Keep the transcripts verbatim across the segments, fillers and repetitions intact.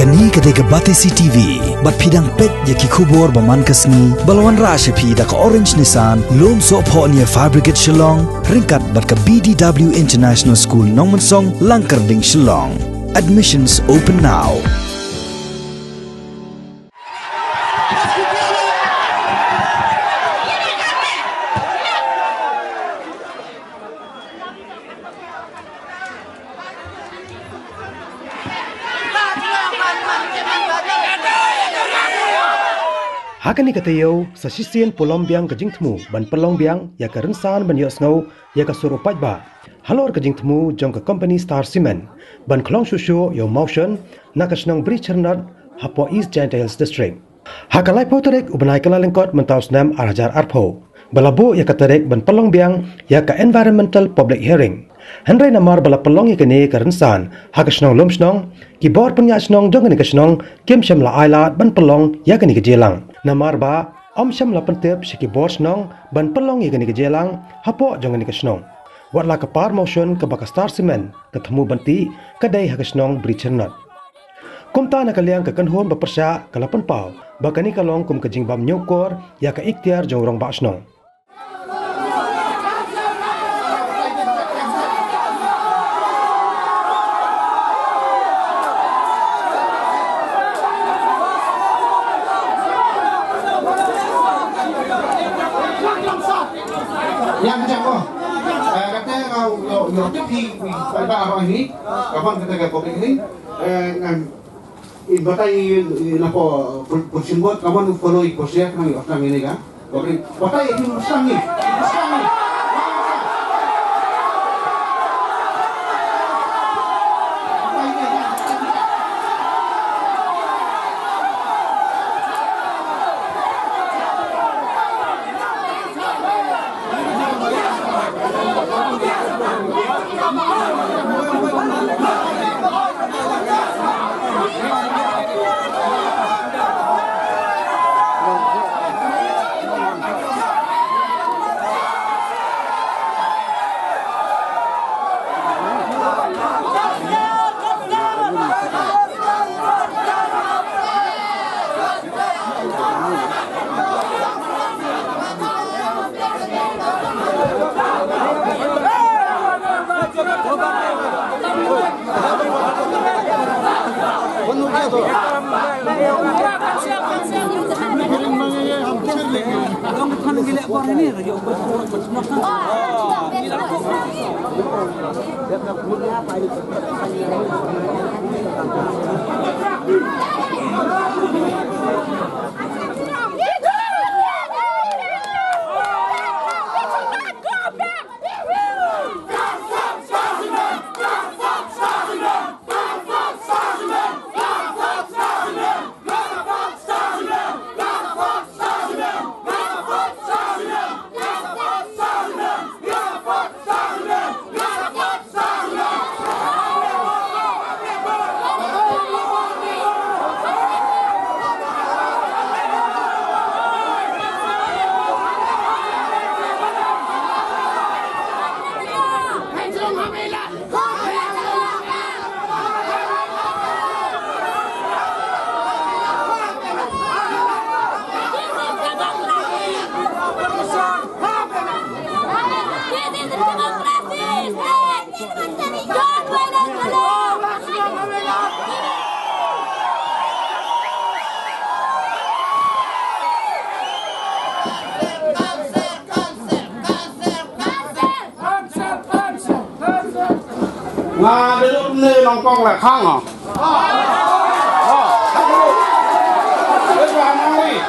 Kane ka dei ka Batesi T V, bad phi dang peit ïa ki khubor ba man ka sngi, ba la wanrah sha phi da ka Orange Nissan, Lumsohphoh near Fire Brigade Shillong, ryngkat bad ka B D W International School Nongmensong, Langkyrding, Shillong. Admissions open now. Ha kane ka taïew, sa shisien pulom biang ka jingthmu ban pynlong biang ïa ka rynsan ban ïohsngew ïa ka sur u paidbah halor ka jingthmu jong ka kompani Star Cement ban khlong shuh shuh ïa u mawshun na ka shnong Bri Chyrnot hapoh East Jaintia Hills District. Ha ka laiphew tarik u bnai Kyllalyngkot mynta u snem ar hajar arphew, ba la buh ïa ka tarik ban pynlong biang ïa ka Environmental Public Hearing. Hynrei namar ba la pynlong ïa kane ka rynsan ha ka shnong Lumshnong, ki bor pynïaid shnong jong kane ka shnong kim shym la ailad ban pynlong ïa kane ka jingïalang, namar ba ym shym la pyntip sha ki bor shnong ban pynlong ïa kane ka jingïalang hapoh jong kane ka shnong. Wat la ka par mawshun kaba ka Star Cement ka thmu ban tih, ka dei ha ka shnong Bri Chyrnot. Kumta, na ka liang ka kynhun ba pyrshah ka la pynpaw ba kane ka long kum ka jingbam ñiewkor ïa ka iktiar jong u rangbah shnong. Ïa, ka jaka. Eh, kata ka, ïa, ïa, tip hi, hi, ba, ba, hi. Ka ban kata ka public hearing. Eh, ngan, in batai, in, in, na ko, pun, pun simbot, ka ban follow i procedure, nang, ïa, nang ini ka. Batai, in, nang, in, nang. Nga dei ne nongkong la khang ah. Oh, ha nang ri.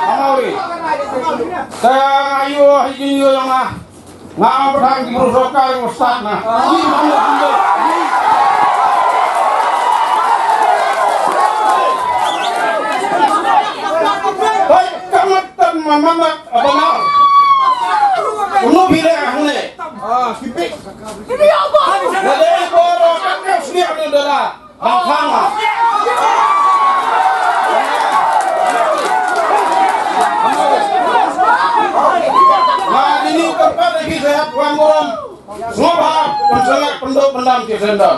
Ha nang ri. Ta nga ïoh hi jingïoh ïa nga. Nga ong ba thang ki bru sorkar ïa nga stad na. Hei, ka mat tan ma mangat. Apa mau? Unu bile hangne. Ah, skipik. Ini apa? Nadei boro kan sniak ni dala. Bang khang ah. Nah, ini tempat lagi sehat, wan muram. Sngewbha pynsangeh pynduh pyndam ki sendam.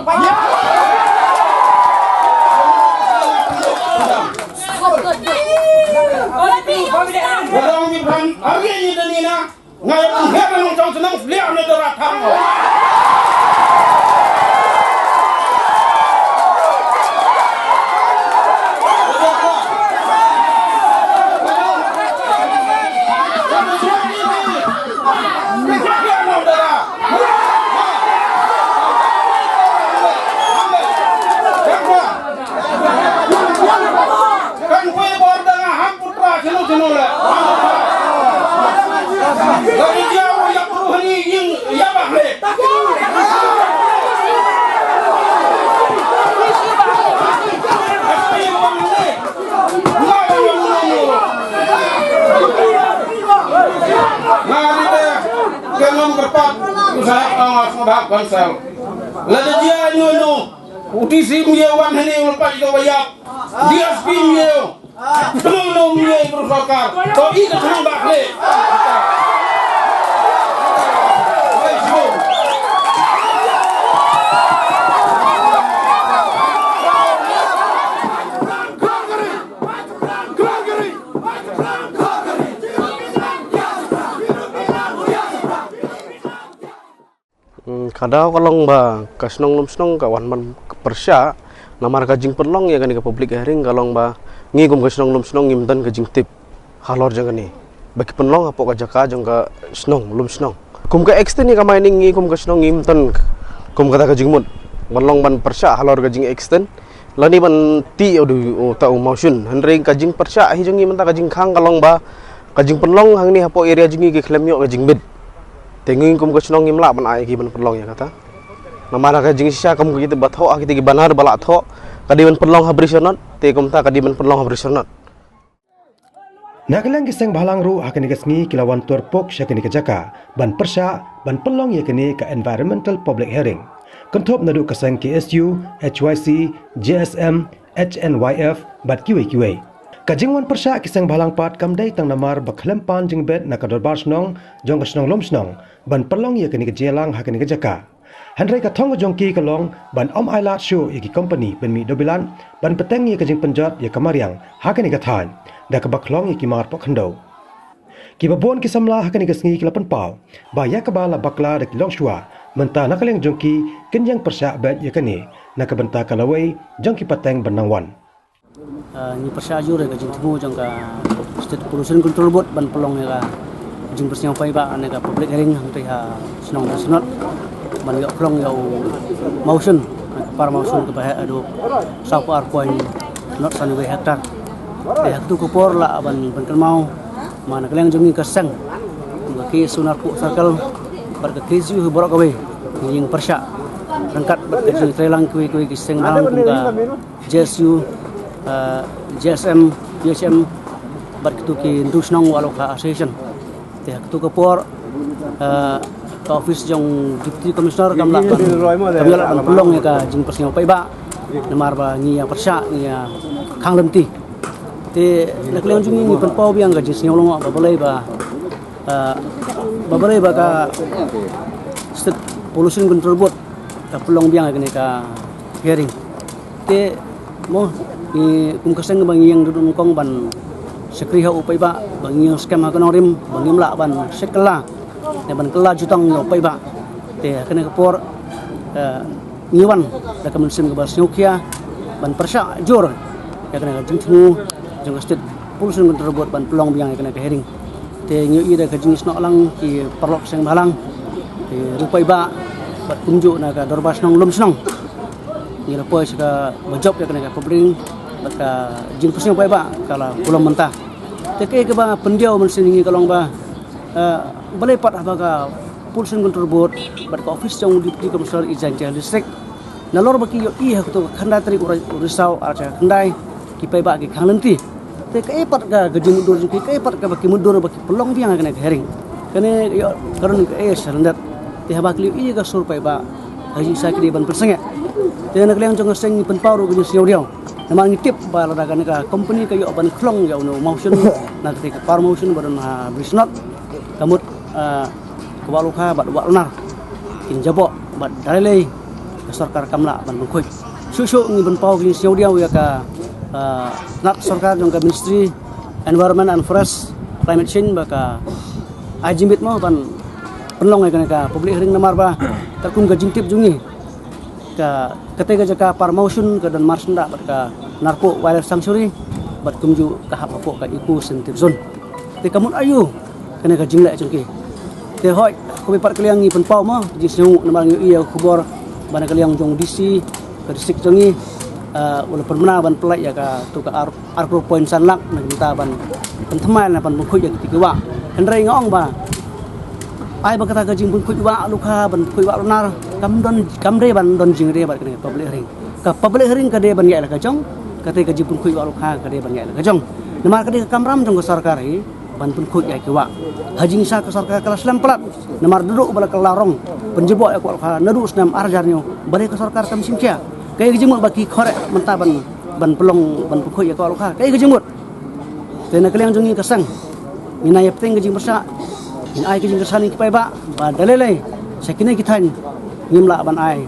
Nga ïa pynhiar na nongshong shnong sliak na dara thang. Kan poi bor da nga ham putra chino chino le. Lagi dia mo ya puru hani ing ya bah le. Ngari de kenom kepat usaha pengawas mabak konsel. Lagi dia nyono. Uti sim ye wan hani ulpai ke wayak. Dia spin ye. Tengok nong ye bersokar. Kau ini tengok bak le. Ka daw ka long ba ka shnong Lumshnong ka wan ban pyrshah namar ka jingpynlong ïa kane ka public hearing ka long ba ngi kum ka shnong Lumshnong ngim don ka jingtip halor jong kane ba ki pynlong hapoh ka jaka jong ka shnong Lumshnong. Kum ka extend ïa ka mining ngi kum ka shnong ngim don kum kata ka jingmut ban long ban pyrshah halor ka jing extend lane ban tih ïa u ta u mawshun. Hynrei ka jingpyrshah hi jong ngi mynta ka jingkhang ka long ba ka jingpynlong hangne hapoh area jong ngi ki khlem ïoh ka jingbit. Te ngi kum ka shnong ngim lah ban ai ki ban pynlong ïa kata. Namar ka jingshisha kum kita ba thoh ha kita ki banar ba lah thoh ka dei ban pynlong ha Brisonot. Te kumta ka dei ban pynlong ha Brisonot. Na ka liang ki seng bhalang ruh ha kane ka sngi ki la wan tur pok sha kane ka jaka ban pyrshah ban pynlong ïa kane ka environmental public hearing. Kynthup naduh ka seng K S U, H Y C, J S M, H N Y F bad kiwei kiwei. Ka jingwan pyrshah ki seng bhalang pat kam dei tang namar ba khlem pan jingbit na ka dorbar shnong jong ka shnong Lumshnong ban pynlong ïa kane ka jingïalang ha kane ka jaka. Hynrei ka thong ka jong ki ka long ban ym ailad shuh ïa ki company ban mih dewbilat ban bteng ïa ka jingpynjot ïa ka mariang ha kane ka thaiñ da kaba khlong ïa ki mar poh khyndew. Kiba bun ki samla ha kane ka sngi ki la pynpaw ba ïa kaba la bakla da ki longshuwa mynta na ka liang jong ki kin ïeng pyrshah beit ïa kane na ka bynta ka lawei jong ki pateng ban nang wan. Ah, ngi pyrshah jur ïa ka jingthmu jong ka State Pollution Control Board ban pynlong ïa ka jingpyrsngew paidbah ne ka public hearing hangtei ha shnong Brisonot ban ïoh khlong ïa u mawshun, ka par mawshun kaba heh haduh saw phew ar point nod san wei hektar. Te ha katu ka por lah ban pynkynmaw ma na ka liang jong ngi ka seng ka K S U Narpuh Circle bad ka K S U hi baroh kawei ngi ïeng pyrshah ryngkat bad ka jingtrei lang kiwei kiwei ki seng bhalang kum ka J S U, eh, J S M, P H M, bad kitu ki ndu shnong Walukha Association. Te ha kitu ka por, eh, ka office jong Deputy Commissioner kam lah ban, kam lah ban pynlong ïa ka jingpyrsngew paidbah. Namar ba ngi ïa pyrshah, ngi ïa khang lynti. Te na ka liang jong ngi ngi pynpaw biang ka jingsngew lyngngoh ba balei ba, eh, ba balei ba ka State Pollution Control Board ka pynlong biang ïa kane ka hearing. Te mo ngi kum ka seng ba ngi ïeng duduk nyngkong ban shakri ha u paidbah, ba ngi ïeng skhem ha ka nongrim, ba ngim lah ban shet kylla ne ban kylla jutang ïa u paidbah. Te ha kane ka por, eh, ngi wan da ka mynsiem kaba sngewkhia ban pyrshah jur ïa kane ka jingthmu jong ka State Pollution Control Board ban pynlong biang ïa kane ka hearing. Te ngi ïohi da ka jingsnoh lang ki paralok seng bhalang, ki riew paidbah bad kumjuh na ka dorbar shnong Lumshnong. Ngi la poi sha kaba jop ïa kane ka public hearing bad ka jingpyrsngew paidbah ka la pulom mynta. Te kaei kaba pyndiaw mynsiem ngi ka long ba, eh, balei pat haba ka Pollution Control Board bad ka office jong u Deputy Commissioner East Jaintia Hills District nalor ba ki ïohi ha kato ka khyndai tarik u Ri-, u Risaw ar hajar khyndai ki paidbah ki khang lynti. Te kaei pat ka, ka jingmutdur jong ki, kaei pat kaba ki mutdur ba ki pynlong biang ha kane ka hearing. Kane ka ïoh ka rung kaei sha lyndet. Te haba ki la ïohi ka sur paidbah ha jingshisha ki dei ban pynsangeh. Te na ka liang jong ka seng ngi pynpaw ruh ka jingsngewdiaw. Namar ngi tip ba lada kane ka company ka ïoh ban khlong ïa uno u mawshun na kata ka par mawshun ba don ha Brisonot. Ka mut, ah, ka Wah Lukha bad Wah Lunar kin jaboh bad da lei lei ka sorkar kam lah ban pynkhuid. Shuh shuh ngi pynpaw ka jingsngewdiaw ïa ka, ah, tnat sorkar jong ka Ministry Environment and Forest, Climate Change bad ka Ai jingmut mo ban pynlong ïa kane ka public hearing namar ba katkum ka jingtip jong ngi, ka, kata ka jaka Par Mawshun ka don marsyndah bad ka Narpuh Wildlife Sanctuary bad kumjuh ka hap hapoh ka Eco Sensitive Zone. Te ka mut aïu kane ka jingleh jong ki? Te hooid, kumba pat ka liang ngi pynpaw mo jingsngew namar ngi ïohi ïa ka khubor ba na ka liang jong D C ka district jong ngi, ah, u la pynbna ban pynlait ïa katu ka ar, ar klur point san lak na ka bynta ban pynthymmai ne ban pynkhuid ïa kito ki wah. Hynrei nga ong ba ai ba kata ka jingpynkhuid wah lukha, ban pynkhuid wah lunar, kam don, kam dei ban don jingïadei bad kane ka public hearing. Ka public hearing ka dei ban ïaid la ka jong, kata ka jingpynkhuid wah lukha ka dei ban ïaid la ka jong. Namar ka dei ka kamram jong ka sorkar hi ban pynkhuid ïa ki wah. Ha jingshai ka sorkar ka la slem palat namar naduh ba la kylla rong pynjubok ïa ka wah lukha naduh snem ar hajar hynñiew, balei ka sorkar kam shim khia? Kaei ka jingmut ba ki khreh mynta ban, ban pynlong, ban pynkhuid ïa ka wah lukha? Kaei ka jingmut? Te na ka liang jong ngi ka seng, ngin ïa bteng ka jingpyrshah, ngin ai ka jingkyrshan ïa ki paidbah ba da lei lei sha kine ki thaiñ ngim lah ban ai,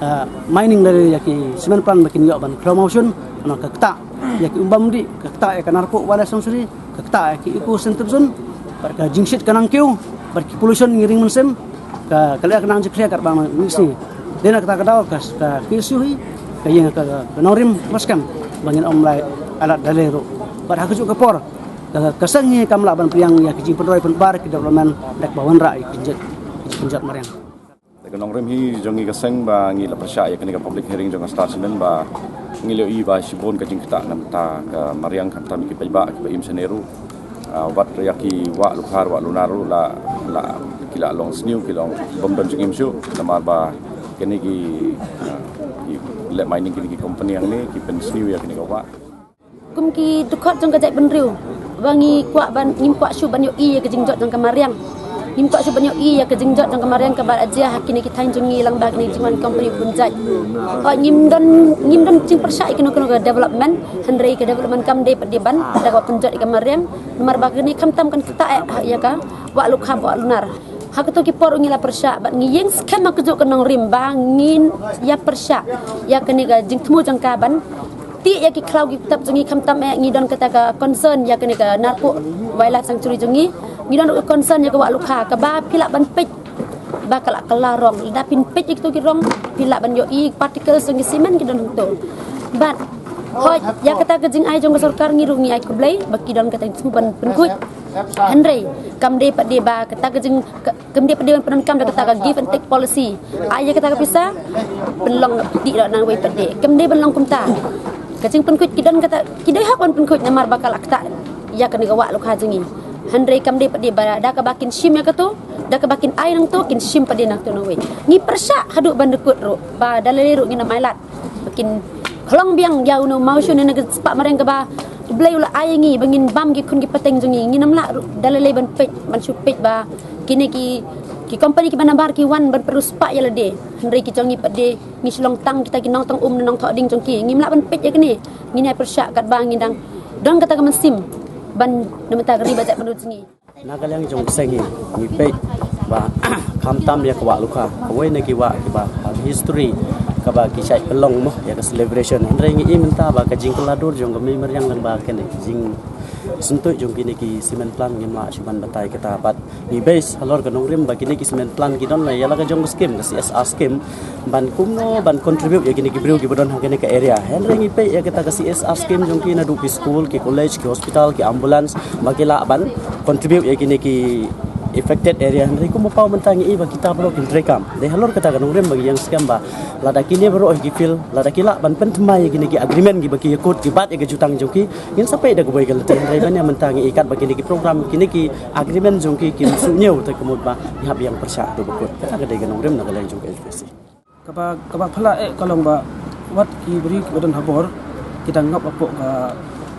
eh, mining da lei ïa ki cement plant ba kin ïoh ban khlaw mawshun, namar ka ktah ïa ki umbam dih, ka ktah ïa ka Narpuh Wildlife Sanctuary, ka ktah ïa ki Eco Sensitive Zone, bad ka jingshit ka nangkiew, bad ki pollution ngi ring mynsiem, ka, ka leh ka nang jingkhlia katba ngi sngew. Dei na kata ka daw ka, ka, ka issue hi ka ïeng ka, ka nongrim ba skhem ba ngin ym lah ai lad da lei ruh. Bad ha kajuh ka por ka, ka seng hi kam lah ban pdiang ïa ki jingpynroi pynbar ki development da kaba wanrah ïa ki jingkynjat, ki jingkynjat mariang. Te ka nongrim hi jong ngi ka seng ba ngi la pyrshah ïa kane ka public hearing jong ka Star Cement ba ngi la ïohi ba shibun ka jingktah na bynta ka mariang khamtam ki paidbah kiba im shane ruh. Ah, wat ïa ki wah lukha, wah lunar ruh la, la ki la long sniew, ki long bym don jingim shuh namar ba kine ki, ah, ki leh mining, kine ki company hangne ki pynsniew ïa kine ki wah. Kum ki dkhot jong ka jaitbynriew ba ngi kwah ban, ngim kwah shuh ban ïohi ïa ka jingjot jong ka mariang. Ngim kwah shuh ban ïohi ïa ka jingjot jong ka mariang kaba la jia ha kine ki thaiñ jong ngi lyngba kine ki jingwan company bun jait. Hooid, ngim don, ngim don jingpyrshah ïa kano kano ka development, hynrei ka development kam dei pat dei ban da kaba pynjot ïa ka mariang. Namar ba kane khamtam kan ktah ïa ka wah lukha, wah lunar. Ha kato ki por ngi la pyrshah bad ngi ïeng skhem ha kajuh ka nongrim ba ngin ïa pyrshah ïa kane ka jingthmu jong ka ban tih ïa ki khlaw ki btap jong ngi khamtam eh ngi don kata ka concern ïa kane ka Narpuh Wildlife Sanctuary jong ngi. Ngi don ruh ka concern ïa ka wah lukha kaba phi lah ban peit ba ka la kylla rong. Lada phin peit ïa kito ki rong phi lah ban ïohi particles jong ki cement ki don hangto. Bad hooid, ïa kata ka jingai jong ka sorkar ngi ruh ngi ai khublei ba ki don kata ka jingthmu ban pynkhuid. Hynrei kam dei pat dei ba kata ka jing, ka, kam dei pat dei ban pyndonkam da kata ka give and take policy. Ai ïa kata ka pisa, pynlong dih noh nangwei pat dei. Kam dei ban long kumta. Ka jingpynkhuid ki don kata, ki dei hok ban pynkhuid namar ba ka la ktah ïa kane ka wah lukha jong ngi. Hynrei kam dei pat dei ba da kaba kin shim ïa kato, da kaba kin ai nangto, kin shim pat dei nangto nangwei. Ngi pyrshah haduh ban da kut ruh ba da lei lei ruh ngin ym ailad. Ba kin khlong biang ïa uno u mawshun ne ka spah mariang kaba U Blei u la ai ïa ngi ba ngin bam ki khun ki pateng jong ngi. Ngin ym lah ruh da lei lei ban peit, ban shu peit ba kine ki, ki company kiba nabar ki wan ban pynriewspah ïa lade. Hynrei ki jong ngi pat de ngi shu long tang kita ki nongtang um ne nongthoh ding jong ki. Ngim lah ban peit ïa kine. Ngin ïa pyrshah katba ngin dang don kata ka mynsiem ban na mynta ka ri ba jaitbynriew jong ngi. Na ka liang jong ka seng ngi, ngi peit ba khamtam ïa ka wah lukha, kawei na ki wah kiba ha history kaba ki shait pynlong mo ïa ka celebration. Hynrei ngi i mynta ba ka jingkylla dur jong ka mei mariang lyngba kane ka jingsyntuid jong kine ki cement plant ngim lah shuh ban batai kata bad ngi base halor ka nongrim ba kine ki cement plant ki don la ïa la ka jong ka scheme, ka C S R scheme. Ban kumno ban contribute ïa kine ki briew kiba don ha kane ka area. Hynrei ngi peit ïa kita ka C S R scheme jong ki naduh ki school, ki college, ki hospital, ki ambulance, ba ki lah ban contribute ïa kine ki affected area. Hynrei kumba paw mynta ngi i ba kita baroh kin treikam. Dei halor kata ka nongrim ba ngi ïeng skhem ba lada kine baroh ki field, lada ki lah ban pynthymmai ïa kine ki agreement kiba ki ïakut ki bat ïa ka jutang jong ki, ngin sa peit da kawei ka lynti. Hynrei ban ïa mynta ngi i katba kine ki program, kine ki agreement jong ki kim shu ñiew te ka mut ba ngi hap ïeng pyrshah haduh ba kut. Kata ka dei ka nongrim na ka liang jong ka H P C. Kaba, kaba phylla eh ka long ba wat ki briew kiba don ha bor ki dang ngop hapoh ka,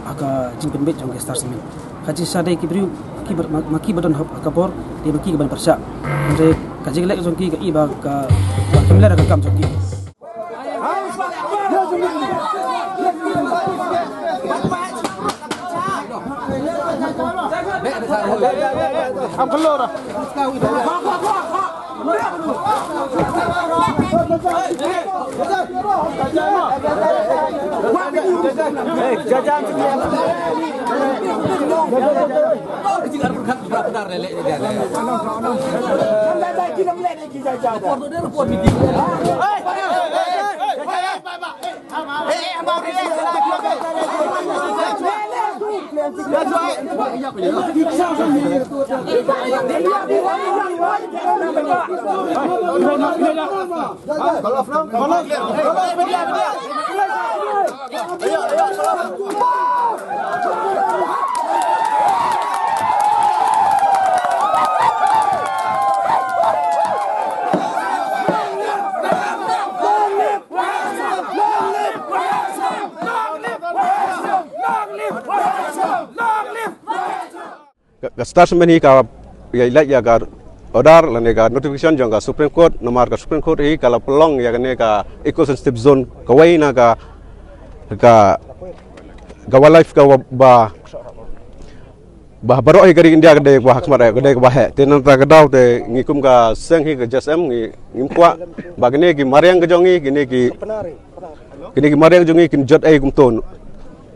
ha ka jingpynbeit jong ka Star Cement. Ka jingshai dei ki briew kiba, ma, ma kiba don ha, ha ka bor dei ma ki kiban pyrshah. Hynrei ka jingleh jong ki ka i ba ka, ba kim leh da ka kam jong ki. Ka, ka Star Cement hi ka ïa leit ïa ka order lane ka notification jong ka Supreme Court, namar ka Supreme Court hi ka la pynlong ïa kane ka eco sensitive zone kawei na ka, ka, ka wildlife ka wa-, ba, ba baroh hi ka ri India ka dei ba ha khmat, ka dei ba heh. Te nangta ka daw te ngi kum ka seng hi ka J S M ngi, ngim kwah ba kine ki mariang ka jong ngi, kine ki, kine ki mariang jong ngi kin jot ei kumto.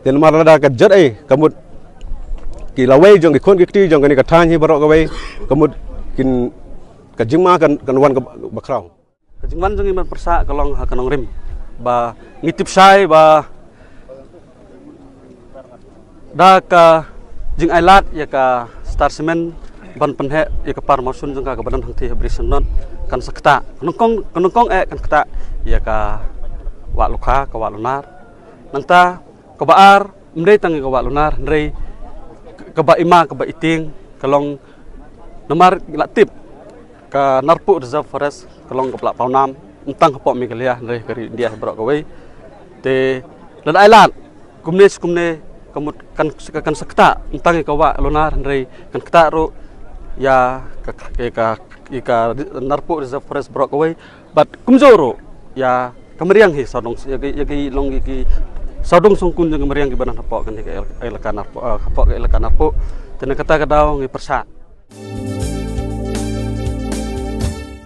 Te namar lada ka jot ei, ka mut ki lawei jong ki khun ki kti jong kane ka thaiñ hi baroh kawei, ka mut kin, ka jingma kan, kan wan ka ba khraw. Ka jingwan jong ngi ban pyrshah ka long ha ka nongrim ba ngi tip shai ba da ka jingailad ïa ka Star Cement ban pynheh ïa ka par mawshun jong ka kaba don hangthie ha Brisbane kan sa ktah. Ka nyngkong, ka nyngkong eh kan ktah ïa ka Wah Lukha, ka Wah Lunar. Nangta kaba ar, ym dei tang ïa ka Wah Lunar, hynrei kaba ima, kaba itieng, ka long namar la tip ka Narpuh Reserve Forest ka long kaba la pawnam, ym tang hapoh Meghalaya, hynrei ka ri India baroh kawei. Te lada ailad kumne shi kumne, ka mut kan, kan sa ktah, ym tang ïa ka Wah Lunar, hynrei kan ktah ruh ïa ka, ka, ka, ïa ka Narpuh Reserve Forest baroh kawei. Bad kumjuh ruh ïa ka mariang hi sawdong, ïa ki, ïa ki long ïa ki sawdong sawkun jong ka mariang kiba don hapoh kane ka el-, elaka Narpuh, eh, hapoh ka elaka Narpuh. Te na kata ka daw ngi pyrshah